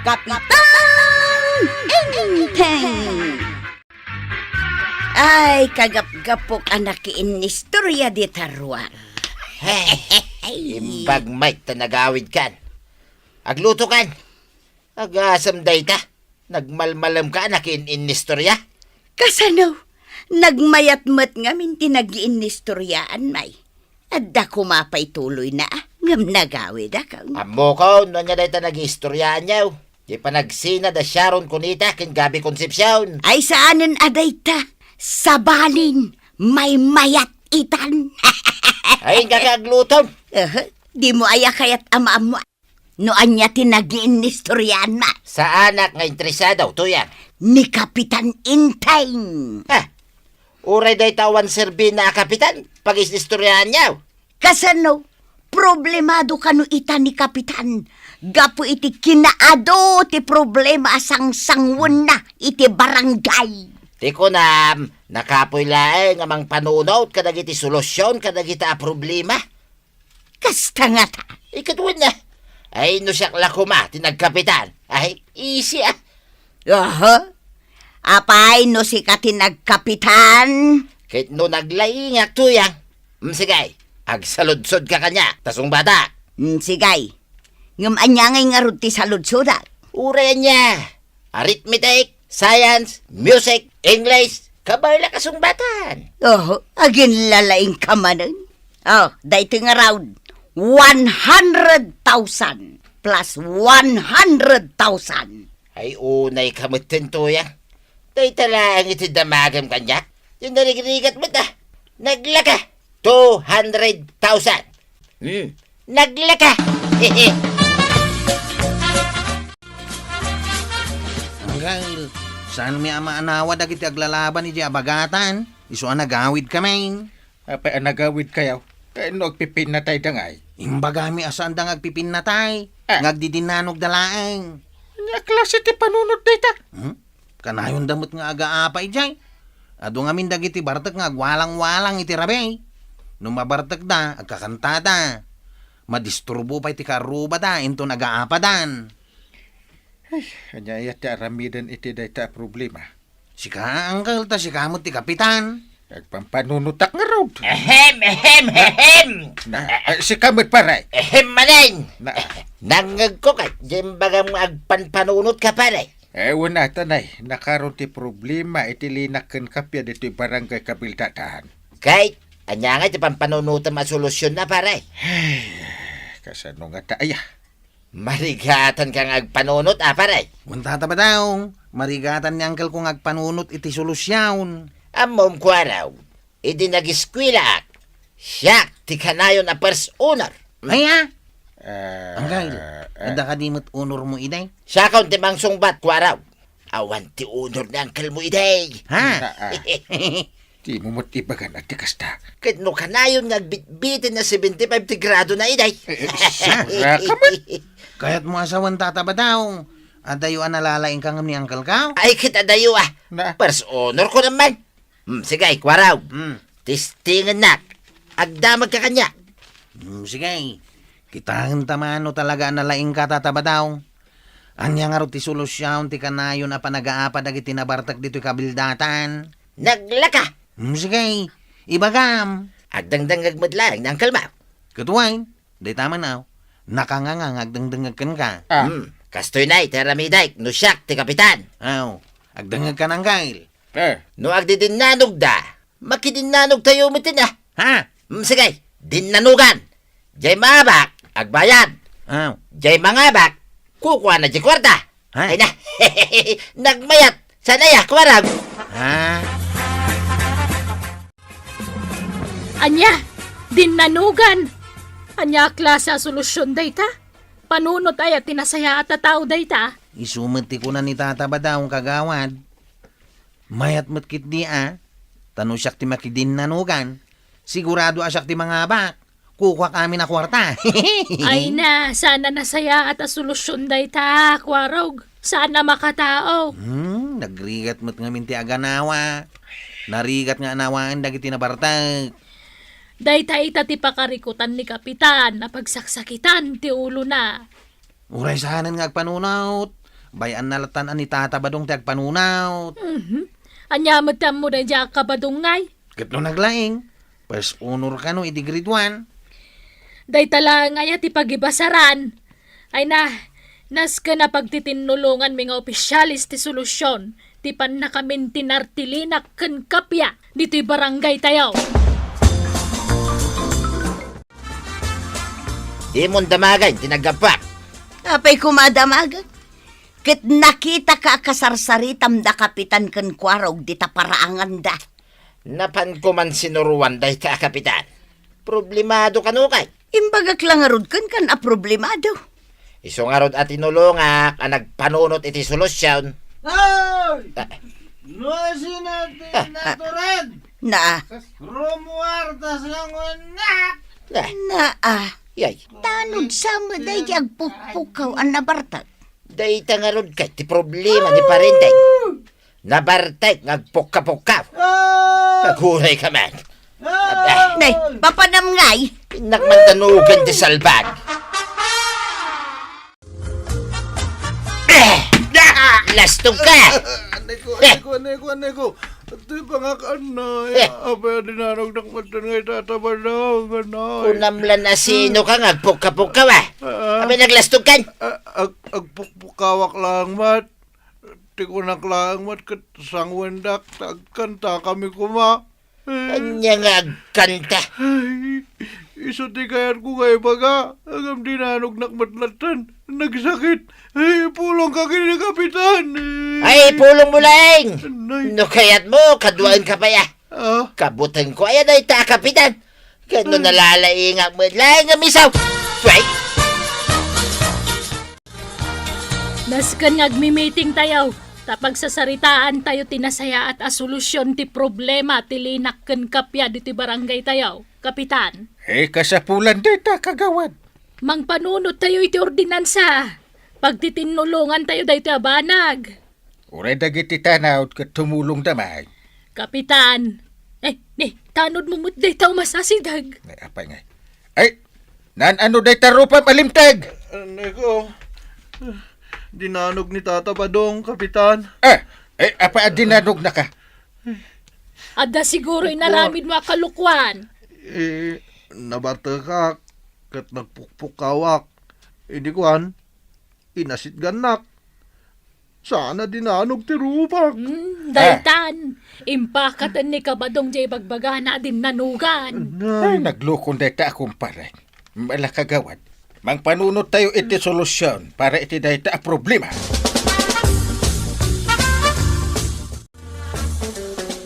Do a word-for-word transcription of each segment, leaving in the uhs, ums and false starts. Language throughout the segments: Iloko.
Kapitan Enteng! Ay, kagapgapok a nakiinnistorya dita ruar. Hey, imbag met ta nagawidkan. Aglutokan. Agasem dayta. Nagmalmalemka a nakiin-innistorya. Kasano? Nagmayat met ngamin ti nagiinnistoriaan, may. Adda koma pay tuloyna, ngem nagawidakon. Ammokon no ania dayta nagiistoriaanyo. Ti panagsina da Sharon Cuneta ken Gabby Concepcion. Ay, saanen a dayta. Sabalin, maymayat itan. Ay, inka kay aglutom. Aha, dimo aya kayat a maammo no ania ti nagiinnistoriaanna? Saanak nga interesado, Tuyang. Ni Kapitan Enteng. Ah, uray dayta awan serbina a kapitan, pag-is-istoriaanyo. Kasano? Problemado kano ita ni Kapitan gapu iti kinaadu ti problema a sangsangwenna iti barangay. Ti kunam, nakapoy laeng a mangpanunot kadagiti solusyon kadagita a problema. Kasta ngata. Ikaduana. Ay, no siak la koma ti nagkapitan. Ay, easy, ah. Aha. Apay no sika ti nagkapitan? Ket no naglaingak, Tuyang. Mm, sige. Agsaludsodka kaniak, ta sungbatak. Mm, sige. Ngem ania ngay ngarud ti saludsodak? Uray ania. Arithmetic, science, music, English, kabay la kasungbatan. Oh, aginlalaingka manen. Oh, daytoy nga round, one hundred thousand plus one hundred thousand. Ay, unayka metten, Tuyang. Dayta laeng iti damagem kaniak. Ti narigrigat met, ah. Naglaka. Two hundred thousand. Hmm. Naglaka. Anggail, saanmi a maanawa dagiti aglalaban idiay abagatan? Isu a nagawidkami. Apay a nagawidkayo? Ket no agpipinnatayda ngay? Imbagami a saanda nga agpipinnatay, ah, nga agdidinnanogda laeng. Ania a klase ti panunot dayta? Hmm? Kanayonda met nga agaapa idiay. Adu ngamin dagiti bartek nga agwalangwalang iti rabii. No mabartekda, agkakantada. Madisturbo pay ti karrubada inton agaapadan. Ay, ania aya ti aramiden iti dayta a problema? Sika, uncle, ta sika met ti kapitan. Agpampanunotak ngarud. Ehem, ehem, ehem. Na, eh, sika met, pare. Ehem manen. Na, nangngegko ket imbagam nga agpanpanunotka, pare. Eh, wen a, tanay, nakaron ti problema iti linak ken kappia ditoy barangay Kabildatan. Kay, ania nga ti pampanunotem a solusyon na, pare? Ay, kasano ngata aya? Marigatanka nga agpanunot, a, pare? Wen, Tata Badong, marigatan ni uncle ko nga agpanunot iti solusyon. Ammom, kuarog, idi nagiskuelaak, siak ti kanayon a first honor. Ay, a? Ah, uncle, ah, adda kadi met honor mo idi? Siakon ti mangsungbat, kuarog. Awan ti honor ni uncle mo idi. Ha? Ah, ah. Dimo met ibagan a ti kasta. Ket no kanayon nga agbitbiten a seventy-five ti grado na idi. Eh, eh, sara ka met. Kayat mo a sawen, Tata Badong. Adayo a nalalaingka ngem ni uncle ka? Ay, ket adayo a. Na? First honor ko naman. Hmm, sige, kuarog. Hmm. Testingennak. Agdamagka kaniak. Hmm, sige. Kitaen ta man no talaga a nalaingka, Tata Badong. Ania ngarud ti solusyon ti kanayon a panagaapa dagiti nabartek ditoy Kabildatan? Naglaka! Hmm, sige. Ibagam. Agdengdengngeg met laeng ni uncle mo. Ket wen, dayta man, aw. Nakanganga nga agdengdengngeg kenka. Ah. Hmm, kastoy na iti aramidek no siak ti kapitan. Aw, agdengngegka, uncle. Eh. No agdidinnanogda, makidinnanogtayo metten a. Ha? Mm, sige, dinnanogan. Jay maabak, agbayad. Ah. Jay mangabak, kukuana jay kuarta. Ha? Ay na, nagmayat. Sana ya, kuarog. Ha? Ania? Dinnanogan? Ania a klase a solusyon dayta? Panunot aya ti nasayaat a tao dayta? Isu met ti kuna ni Tata Badong, kagawad. Mayat met ketdi a, ta no siak ti makidinnanogan, sigurado a siak ti mangabak. Kukuak amin a kuarta. Ay na, saan a nasayaat a solusyon dayta, kuarog. Saan a makatao. Hmm, nagrigat met ngamin ti aganawa. Narigat nga anawaen dagiti nabartek. Dayta ita ti pakarikutan ni Kapitan a pagsaksakitan ti ulona. Uray saanen nga agpanunot, Bay-anna lattan a ni Tata Badong ti agpanunot. Mhm. Ania met ti ammo daydiay a kabadong ngay? Ket no naglaing, first honor kano iti grade one. Dayta laeng aya ti pagibasaran. Ay na, nasken a pagtitinnulonganmi nga opisyales ti solusyon ti pannakamintinar ti linak ken kappia ditoy barangay tayo. Dimon damagen ti naggapuak. Apay koma a damagen? Ket nakitaka a kasarsaritam da Kapitan ken Kuarog dita paraanganda. Napanko man sinuroan dayta a kapitan. Problemado kano kay? Imbagak la ngarud kenka a problemado. Isu ngarud a tinulongak a nagpanunot iti solusyon. Hoy! Ah. No sino ti Ah, ah. natured? Na. Rumuar ta sanguenak. Na. Na, ah. Yay. Tanod sa mo daydi agpukpukaw a nabartak. Dayta ngarud kay ti problema ni Parenteng. Nabartek nga agpukka-pukka. Ah! Aguray ka man. Ah! Nay, papanam ngay? Innak man tanugan ti salbag. Eh! Lastog ka! Aneko, Eh! aneko, aneko, aneko. Ito'y pangakan na. Eh! Apay a dinanognak man nga itatabanang, anay. Kunam la no sino ka nga agpukka-pukka, wa? Ah. Apay naglastog kan? Ah, ag-, agpukpukawak lang, mat. Ti kunak laeng met ket sanguendak ta agkantakami koma. Ania nga agkanta? Ay, isu ti kayatko nga ibaga, ngem dinanognak met latta. Nagsakit. Ay, pulongka ken ni Kapitan. Ay, pulongmo laeng. Nay. No kayatmo, kaduaenka pay a. Ah? Kabutengko aya dayta a Kapitan. Ken no Ah. nalalaingak met laeng nga misaw. Sway! Nasken nga agmi-meeting tayo, ta pagsasaritaan tayo ti nasayaat a solusyon ti problema ti linak ken kappia ditoy barangay tayo, Kapitan. Eh, kasapulan dayta, kagawad. Mangpanunot tayo iti ordinansa. Pagtitinnulongan tayo daytoy a banag. Uray dagiti tanawd ket tumulongda man. Kapitan, eh, ni, tanodmo met dayta a masasideg. Ay, apay ngay? Ay, naan-ano dayta rupam a limteg? Aneko, dinanog ni Tata Badong, Kapitan. Ah, eh, apay a dinanogna ka? Adda siguro inaramidmo a kalokuan. Eh, nabartekak, ket nagpukpukawak. Idi kuan, inasitgannak. Saan a dinanog ti rupak. Hmm, daytan, impakaten ni Kabadong diay bagbagana a dinnanogan. Ay, naglukon dayta a kumpare. Ala, kagawad, mangpanunot tayo iti solusyon para iti dayta a problema.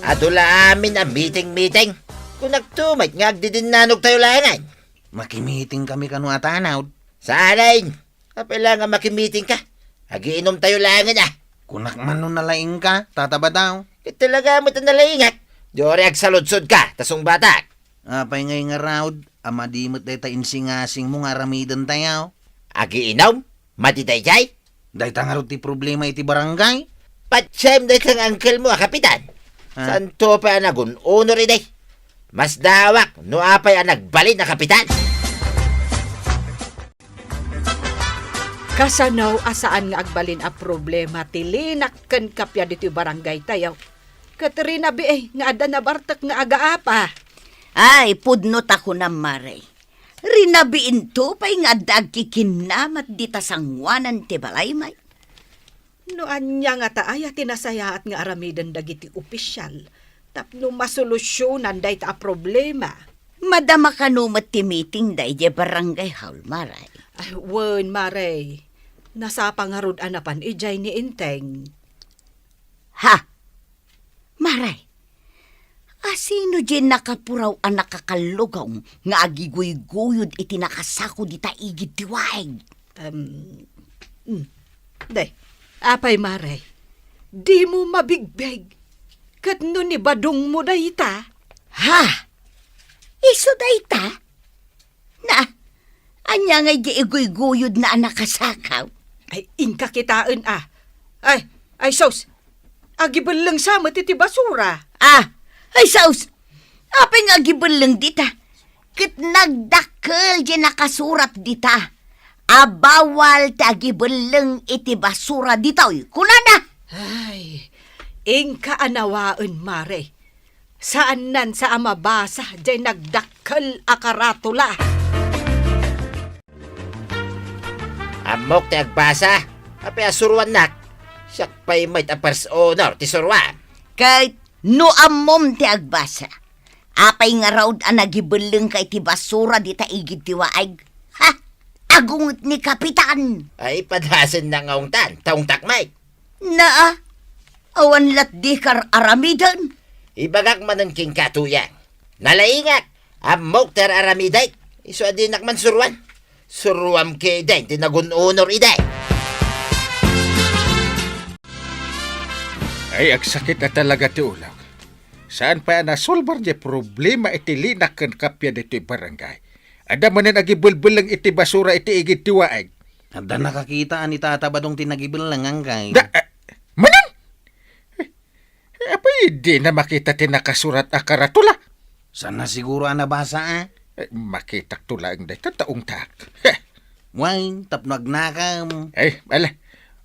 Adu la amin a meeting-meeting. Kunakto met nga agdidinnanog tayo laengen. Makimiting kami kano a tanawd. Saan? Apay la nga makimiting ka? Agiinom tayo laengen a. Kunak man no nalaing ka, Tata Badong. Ket talaga met a nalaingak. Diay agsaludsod ka, ta sungbatak. Apay ngay ngarud a madi met dayta insingasingmo nga aramiden tayo? Agiinom? Madi daydiay? Dayta ngarud ti problema iti barangay. Patiem dayta nga angkelmo a kapitan. Ah. Saanto pay a nagun-unor idi. Masdaawak no apay a nagbalin a kapitan. Kasano a saan nga agbalin a problema ti linak ken kappia ditoy barangay tayo? Ket rinabii nga adda nabartek nga agaapa. Ay, pudno ta kunam, Mare. Rinabiinto pay nga adda agkikinnamat dita sanguanan ti balay, may. No ania ngata aya ti nasayaat nga aramiden dagiti opisial tapno masolusyonan dayta a problema? Madama kano met ti meeting daydiay barangay hall, Mare? Ay, wen, Mare. Nasapa ngarud a napan idiay ni Enteng. Ha? Mare, asino diay nakapuraw a nakakallugaw nga agiguyguyod iti nakasako dita igid ti waig? Em, mm. Day, apay, Mare, dimo mabigbeg. Ket no ni Badongmo dayta? Ha? Isu dayta? Na, ania ngay diay iguyguyodna a nakasakaw? Ay, inka kitaen a. Ay, ay sus, agibelleng sa met iti basura. Ah, ay sus, apay nga agibelleng dita? Ket nagdakkel diay nakasurat dita. a bawal ti agibelleng iti basura ditoy, kunana. Ay, inka a nawaen, Mare. Saannan sa a mabasa diay nagdakkel a karatula. Ammok ti agbasa. Apay a suruannak? Siak pay met a first honor ti suruam. Ket no ammom ti agbasa, apay ngarud a nagibellengka iti basura dita igid ti waig? Ha? Agunget ni Kapitan! Ay, padasen na nga ungtan, ta ungtak met. Naa, awan lat di kar-aramiden. Ibagak manen kenka, Tuyang. Nalaingak, ammok ti ar-aramidek. Isu a dinak man suruan. Suruam ketdin ti nagun-unor idi. Ay, agsakit a talaga ti ulok. Saan pay a nasolbar diay problema iti linak ken kappia ditoy barangay. Adda manen agibelbelleng iti basura iti igid ti waig. Adda nakakitaan ni Tata Badong ti nagibelleng, angkay. Da, eh, manen? Eh, apay dina makita ti nakasurat a karatula? Saan na siguro a nabasa, a? Eh, makitak to laeng dayta ta ungtak. Heh. Wen, tapno agnakam. Eh, ala,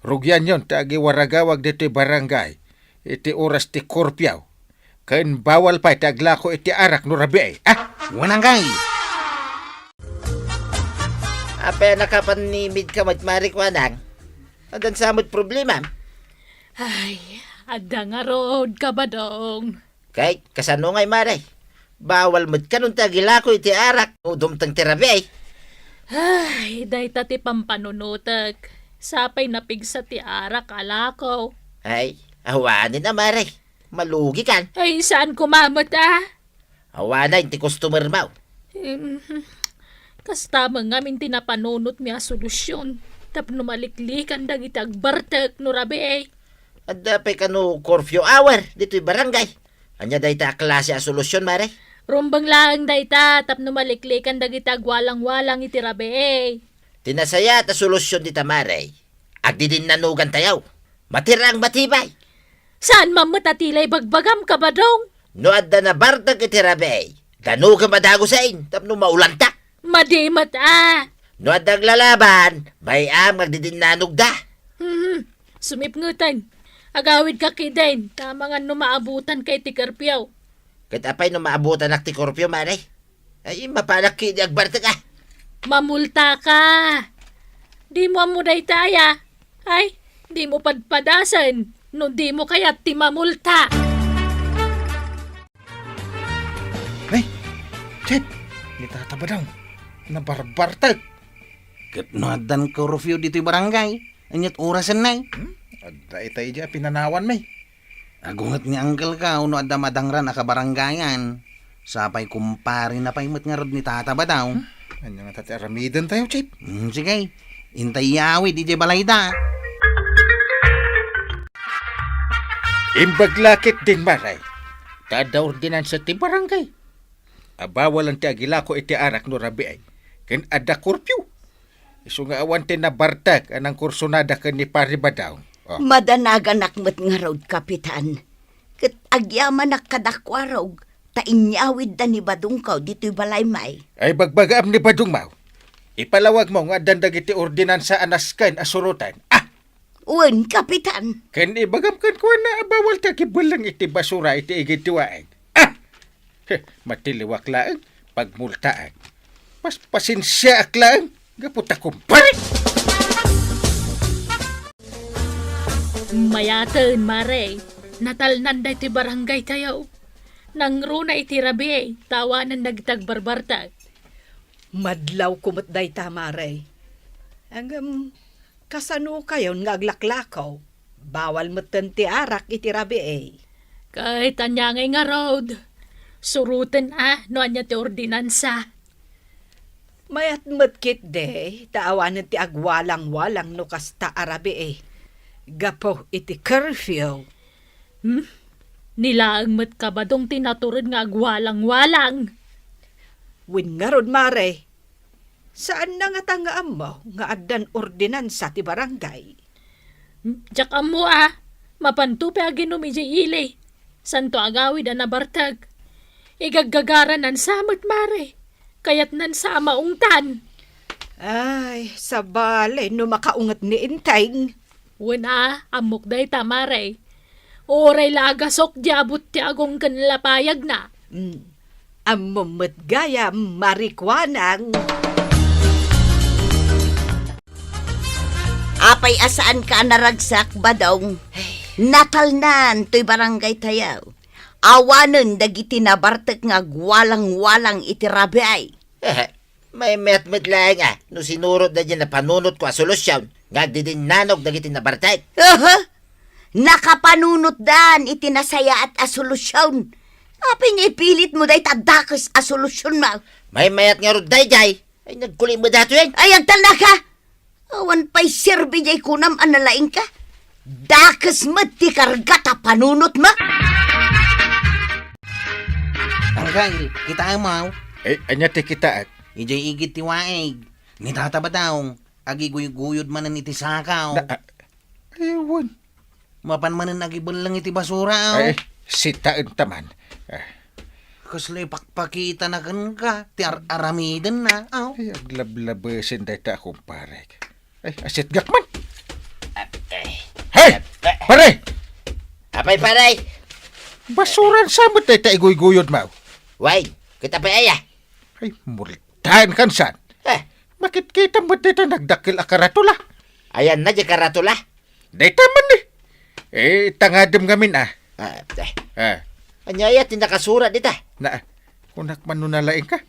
rugianyon ta agiwaragawag ditoy barangay iti oras ti curfew. Ken bawal pay ti aglako iti arak no rabii. Ah! Wen, angkay. Apay a nakapanimidka met, Mare Kuanang? Addan sa met problemam? Ay, adda ngarud, Kabadong. Kay, kasano ngay, Mare? Bawal met kanon ti agilako iti arak no dumteng ti rabii. Ay, dayta ti pampanunotek. Sapay napigsa ti arak a lako. Ay, awanen a, Mare. Malugikan. Ay, saan koma met, a? Awanen ti customer mo. Em, kasta met ngamin ti napanunotmi a solusyon tapno maliklikan dagiti agbartek no rabii. Adda pay kano curfew hour ditoy barangay. Ania dayta a klase a solusyon, Mare? Rumbeng laeng dayta tapno maliklikan dagiti agwalangwalang iti rabii. Ti nasayaat a solusyon dita, Mare, agdidinnanugantayo. Matirang matibay. Saan man met a tila ibagbagam, Kabadong? No adda nabartek iti rabii, danogem a dagusen tapno maulantak. Madi met, a. No adda aglalaban, bay-am nga agdidinnanogda. Hmm, sumipngeten. Agawidka ketdin, ta amangan no maabutanka iti curfew. Ket apay no maabutanak ti curfew, Mare? Ay, mapanak ketdi agbartek, a. Mamultaka. Dimo ammo dayta, a. Ay, dimo padpadasen no dimo kayat ti mamulta. Ay, Chet, ni Tata Badong, nabarbartek. Ket no addan curfew ditoy barangay, aniat orasen, nay? Hmm? Adda itay idiay a pinanawan, may. Agunget ni uncle ko no adda madangran a kabarangayan. Sapay kumpare na pay met ngarud ni Tata Badong. Hmm? Ania ngata ti aramiden tayo, Chief? Hmm, sige. Intay yawid idiay balayda. Imbag la ketdin, Mare, ta adda ordinansa ti barangay a bawalen ti agilako iti arak no rabii, ken adda curfew. Isu nga awan ti nabartek a nangkursunada ken ni Pari Badong. Oh. Madanaganak met ngarud, Kapitan. Ket agyamanak kadakuarog ta inyawidda ni Badongko ditoy balaymi. Ay, bagbagaam ni Badongmo. Ipalawagmo nga addan dagiti ordinansa a nasken a suroten. Ah! Wen, Kapitan. Ken ibagam kenkuana a bawal ti agibelleng iti basura iti igid ti waig. Ah! Heh, matiliwak laeng, pagmultaak. Mas pasensiaak laeng, gapu ta kumpare! Mayaten, Mare. Natalnan daytoy barangay tayo. Nangruna iti rabii, ta awanen dagiti agbarbartek. Madlawko met dayta, Mare. Ngem, kasano kayon nga aglaklako? Bawal metten ti arak iti rabii. Ket ania ngay ngarud? Suroten a no ania ti ordinansa. Mayat met ketdi ta awanen ti agwalangwalang no kasta a rabii. Gapu iti curfew. Hmm? Ni laeng met Kabadong ti natured nga agwalangwalang. Wen ngarud, Mare, saanna ngata nga ammo nga addan ordinansa ti barangay? Hmm? Diak ammo a, mapanto pay aginum idiay ili. Santo agawid a nabartek. Igaggagaranan sa met, Mare. Kayatnan sa a maungtan. Ay, sabali no makaunget ni Enteng. Wen a, ammok dayta, Mare. Uray la agasok diay abut ti agong ken la payagna. Mm. Ammom met gayam, Mare Kuanang. Apay a saanka a naragsak, Badong? Natalnan toy barangay tayo. Awanen dagiti nabartek nga agwalang-walang iti rabii. Ehe, maymayat met laeng a no sinurotda diay napanunotko a solusion nga agdidinnanog dagiti nabartek. Aha! Nakapanunotdan iti nasayaat a solusion. Apay nga ipilitmo dayta dakes a solusionmo? Maymayat ngarud daydiay. Ay, nagkulim met datoyen. Ay, agtalnaka! Awan pay serbi diay kunam a nalaingka. Dakes met ti karga ta panunotmo. Angkay, kitaem? Ay, ania ti kitaek? Idiay igid ti waig. Ni Tata Badong, agiguyguyod manen iti sakaw. Na, ah, ay, wen. Mapan manen agibelleng iti basura, aw. Ay, sitaen ta man. Ah. Kasla ipakpakitana kenka ti ar-aramidenna, aw. Ay, aglablabesen dayta a kumparek. Ay, asitgak man. Apay. Hey! Apay. Pare! Apay, pare! Basuran sa met dayta iguyguyodmo. Wen, ket apay aya? Ay, multaenkan san. Eh. Makitkitam met dayta nagdakkel a karatula. Ayanna diay karatula? Dayta man ni. Eh, tangadem ngamin, ah. Ah, eh. Ah. Ania aya ti nakasurat dita? Na, kunak man no nalaingka.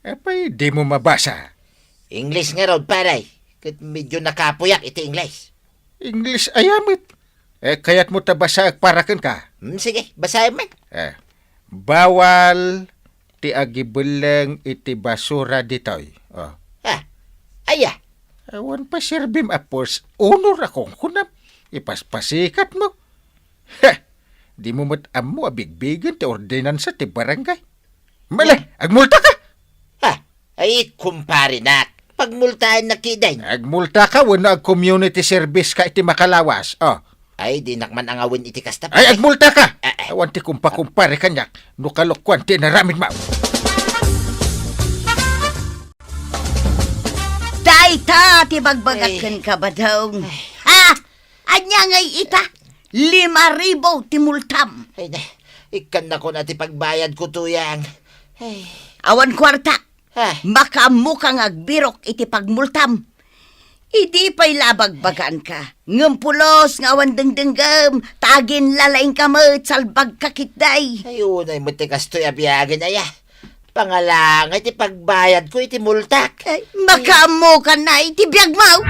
Apay, dimo mabasa. English ngarud, pare. Ket medyo nakapuyak iti English. English aya met. Eh, kayatmo ta basaek para kenka? Hmm, sige, basaem man. Eh, bawal ti agibelleng iti basura ditoy. Oh. Ah, aya? Awan pay serbim a first honor a kunkunam. Ipaspasikatmo. Heh! Dimo met ammo a bigbigen ti ordinansa ti barangay. Mali, agmultaka! Ah, ay, kumparenak. Pagmultaennak ketdin. Agmultaka wenno ag-community service ka iti makalawas. Oh. Ay, dinak man angawen iti kasta. Ay, agmultaka! Ah, ah. Awan ti kumpakumpare kaniak no kalokuan ti inaramidmo. Dayta ti bagbagak kenka, Badong. Ay. Ha? Ania ngay ita? Lima ribu ti multam. Ay, na, ikkannakon a ti pagbayadko, Tuyang. Ay. Awan kuarta. Ah. Makaammoka nga agbirok iti pagmultam. Idi pay la a bagbagaanka, ngem pulos nga awan dengdenggem, ta aginlalaingka met, salbagka ketdi. Ay, unay met ti kastoy a biagen aya. Pangalangay ti pagbayadko iti multak. Ay, makaammokan na iti biagmo.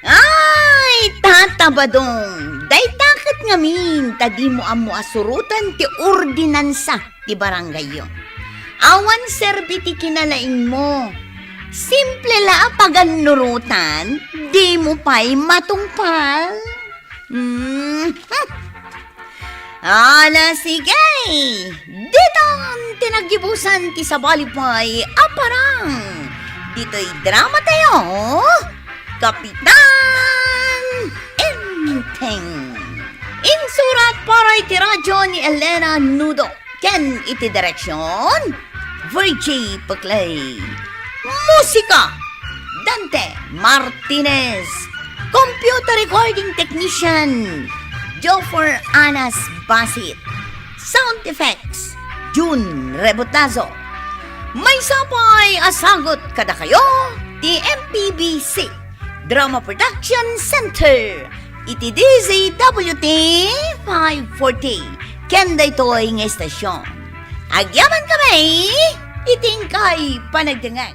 Ay, Tata Badong, dayta ket ngamin ta dimo ammo a suroten ti ordinansa ti barangayyo. Awan serbi ti kinalaingmo. Simple la a pagannurotan, dimo pay matungpal. Hmm. Ala, sige! Ditan ti naggibusan ti sabali pay a parang ditoy drama tayo, Kapitan Enteng. Insurat para iti radyo ni Elena Nudo ken iti direksyon, Virgie Peclay. Musika, Dante Martinez. Computer recording technician, Joffer Anas Basit. Sound effects, Jun Rebotazo. Maysa pay a sagut kadakayo ti M P B C Drama Production Center iti D Z W T five forty ken daytoy nga istasyon. Agyamankami iti inkay panagdengngeg.